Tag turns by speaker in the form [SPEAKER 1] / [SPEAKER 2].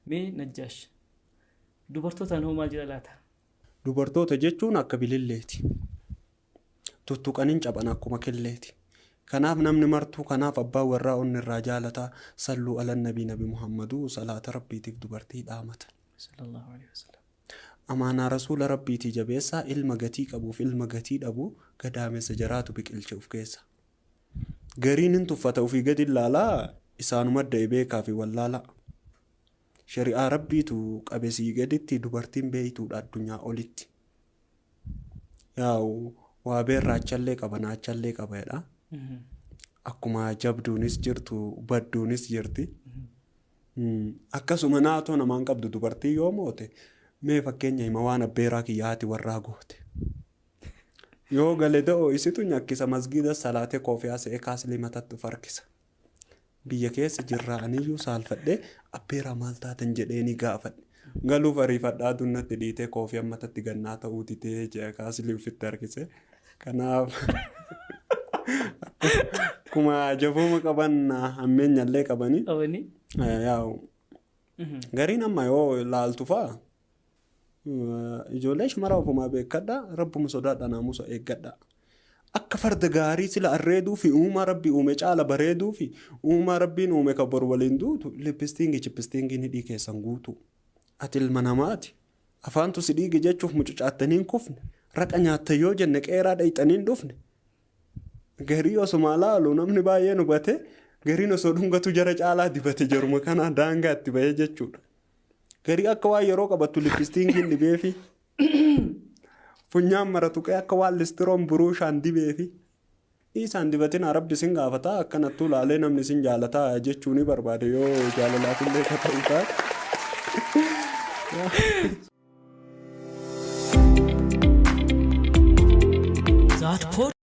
[SPEAKER 1] Mee Najjaash, dubartootaan hoo maal jedha laata?
[SPEAKER 2] Dubartoota jechuun akka bililleeti. Tuttuqaniin caphan akkuma killeeti. Kanaaf namni martuu kanaaf abbaan warraa onni irraa jaalataa salluu alan nabii nabi Muhammaduu salaata rabbiitiif dubartii dhaamatan.
[SPEAKER 1] Sallallahu alaihi wasallam.
[SPEAKER 2] Amaanaa rasuula rabbiitii jabeessaa ilma gatii qabuuf ilma gatii dhabu gadaamessa jaraatu biqilche of keessa. Gariin hin tuffata ofii gadi ilaalaa isaanuma da'e beekaa fi wallaalaa. Shari'aa rabbiitu qabesii gaditti dubartiin beeytuudha addunyaa olitti. Yaa'u waa beerraachallee qaba naachallee qaba jedha. Akkuma jabduunis jirtu badduunis jirti. Akkasuma naatoo namaan qabdu dubartii yoo moote mee fakkeenya hima waan abbeeraa kiyya haati warraa goote. Yoo gale da'oo isitu nyakkisa masgiida salaatee koofiyaa se'ee kaasilii matatti of harkisa. Biyya keessa jirraa aniyyuu saalfadhee abbeeraa maal taatan jedhee ni gaafadhe. Galuuf ariifadhaa dunnatti dhiitee koofiyaa matatti gannaa ta'uu didee jedha kaasilii ofitti harkise. Kanaaf akkuma jabooma qaban hammeenyallee qabanii.
[SPEAKER 1] Qabanii?
[SPEAKER 2] Yaa'u gariin amma yoo laaltu fa'a ijoollee shamaraa ofumaa beekadha rabbuma sodaadha naamusa eeggadha. Akka farda gaarii sila arreeduu fi uumaa rabbi uume caala bareeduu fi uumaa rabbiin uume kan bor waliin duutu lippistiingii chippistiingiin hidhii keessan guutu. Ati ilma namaati. Afaantu si dhiige jechuuf mucucaattanii hin kufne. Raqa nyaatta yoo jenne qeeraa dhayxanii hin dhufne. Garii osuma laalu namni baay'een hubate gariin osoo dhungatu jara caalaa dibate jaruma kana daangaa itti bahee jechuudha. Garii akka waan yeroo qabattu lippistiingiin dhibeefi funyaan maratu qee akka waan listiroon buruushaan dibeefi isaan dibatina rabbi sin gaafataa akkanattuu laalee namni sin jaalataa jechuu ni barbaade yoo jaalalaafillee ka ta'u taate.
[SPEAKER 3] Zaat